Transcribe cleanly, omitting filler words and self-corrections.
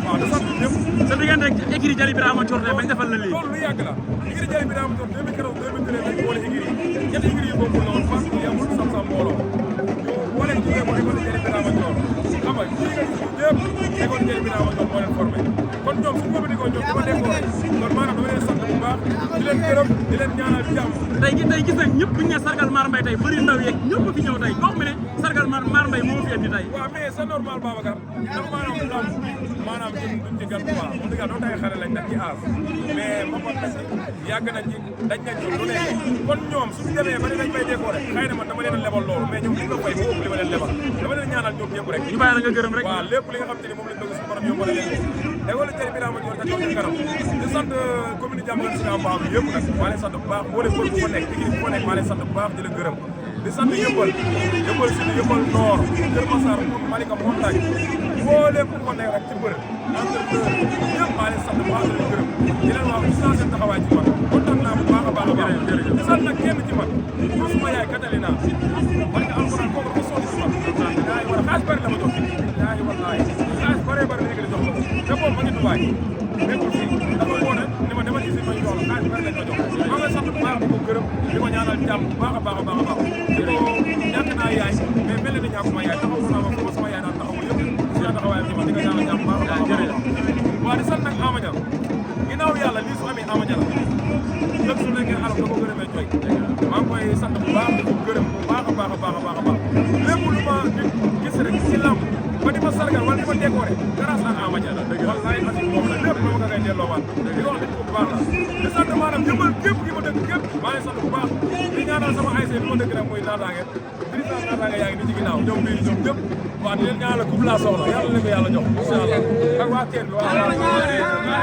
waaw di sant ñëpp. sa diggante rek écurie Jali Birama Thior bañ defal la lii. loolu lu yàgg la écurie Jali Birama Thior 2013 lañ boole écurie yi ñetti écurie yi bokkul la woon parce que yamul sam-sam mbooloo ñu boole ñu tuddee ko école Jali Birama Thior xam nga ñii nga gis ñëpp école Jali Birama Thior moo leen formé kon ñoom suñu ko bëggoon ñoom dama décoré kon maanaam dama leen sant bu baax di leen gërëm di leen ñaanal jàmm. tey gis nañ ñëpp bu ñu nee sargal Mar Mbaye tey bëri ndaw yeeg ñëpp fi ñëw tey gox mi ne sargal Mar Mbaye moo fi indi tey. waaw mais c'est normal Babacar ndax maanaam ñun duñ ci gan quoi wax dëgg yàlla doon tay xale lañ nag ci aas mais mbapat na si yàgg nañ ci dañ nañ ci lu nekk kon ñoom suñu demee ba ne dañ may décoré xëy na man dama leen a lebal loolu mais ñoom li nga fay moo ëpp li ma leen lebal dama leen ñaanal ñoom ñëpp rek ñu bàyyi la nga gërëm rek waaw lépp li nga xam te ni moom lañ bëgg suñu borom yombal leen école Jali Birama Thior ca kaw ca kanam di sant commune Diamaguène Sicap Mbao bi yëpp nag maa leen sant bu baax boo leen bër bu fa nekk équipe bu fa nekk maa leen sant bu baax di la gërëm di sant yëmbal sud yëmbal nord Kër Massar Malika Montagne boo leen bu fa nekk rek ci bër entraîneur yëpp maa leen sant bu baax di la gërëm di leen wax gis naa seen taxawaay ci man kontaan naa bu baax a baax a baax di sant nag kenn ci man moo suma yaay Catalina parce que alxuraan kooku dafa sonn ci man yaay war a xaalis bëri la ma jox yaay wallaay xaalis bëree bëri la di jox ko te boobu ma ngi Dubaay nekkul fii dafa woote ni ma demal ci ma jox la xaalis bëri lañ ma jox maa ngi sant bu baax di ko gërëm di ko ñaanal jàmm bu baax a baax a baax a baax di ko ñàkk naa yaay mais mel na ñàkkuma yaay taxawu naa ma foofu sama yaay daan taxawul yëpp si taxawaayam ci man di ko ñaanal jàmm bu baax a baax a baax waaw di sant nag Amadia ginnaaw yàlla lii su amee Amadia la lépp su nekkee alam da ko gërëmee joy maa ngi koy sant bu baax di ko gërëm bu baax a baax a baax a baax a baax lépp lu ma nit gis rek ci lamb ba di ma sargal wala di ma décoré grâce à Amadia la wallaay asi moom la lépp dama ko koy delloowaat di ko wax nit bu baax la di sant maanaam yëmbal képp gi ma dëkk képp maa ngi sant bu baax di ñaanal sama ASC bi ma dëkk nag muy naataange président naataange yaa ngi ni ci ginnaaw ñoom bii ñoom ñëpp waaw di leen ñaanal coupe laa soxla yàlla leen ko yàlla jox incha allah ak waa kenn waaw